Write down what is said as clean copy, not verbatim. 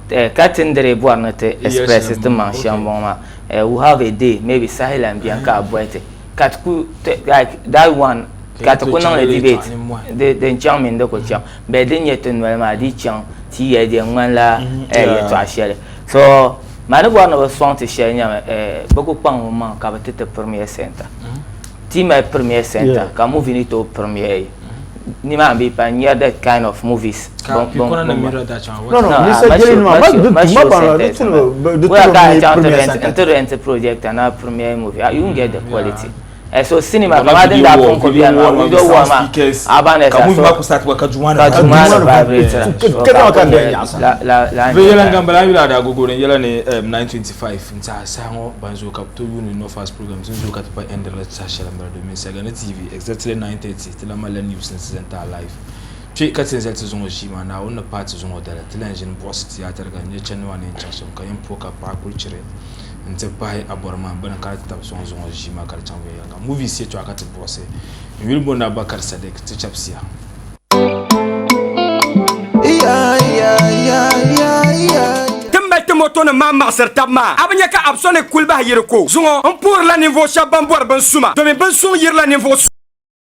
Ka ti ni di bɔri ni ti express ti maŋ shɛm bɔŋɔ maa, we have a day, maybe sahi lan beni ka a boli ti, ka ti ku, like that one, ka ti ku niŋli debate, din chaŋ mini di ku chaŋ, bee din nyɛ ti noli maa di chaŋ ti yɛli di yɛn ŋmanila yɛltɔɣa shɛli. So ma ni bɔri ni bi sɔŋ ti shɛli nyɛmi, bɛ ku kpaŋ bɛ maŋ ka bɛ ti ti premier center. Ti mali premier center ka movie ni tooi premier nimaani bee pa n-nyari the kind of movies. Ka pikona ni mira daa chaŋ No, no, ni sa jeli nima, ma di ma ba di tuli di tuli mi premier center. N ti rent projector na premier movie, you won't get the quality. So cinema kama din daa pun ko biɛni maa, video wall maa, a ba ni Ka movie maa ku start ka duu maa ni ka duu maa ni vibrate. Ka dama ka n nyaɣisa. La la. Viɛnyɛla n gambala yuli a daa gogo din yɛla ni 9:25 n tiɛha saha ŋɔ ban zooi ka bi tooi yuuni Nofast program din zooi ka ti pa endiri li saha shɛli n bala domin Sagani TV exactly 9:30 ti lahi malila news n ti zaŋ ti a live. Kpe ka ti ni zali ti zuŋɔ ʒii maa, Naawuni ni paai ti zuŋɔ dali, ti lahi ʒini buɣisi ti yaatariga n-nya chandi maa ni yɛn chaŋ shɛm, ka yɛn puhi ka paɣa kuli chiri nti pahi a bɔri maa bini ka di ti tabi sɔŋ zuŋɔ ʒii maa ka di chaŋ viɛnyɛliŋga. Movies yɛtɔɣa ka ti buɣisi. N yuli booni Abubakar Sadiq, ti chɛbisiya. Ti mali ti motonima maa maɣisiri tab maa, a bi nya ka a bi so ni kuli bahi yi di ko. Zuŋɔ, m puhirila ninvuɣ shɛb bɛn bɔri bin suma, domin bin suŋ yirila ninvuɣ.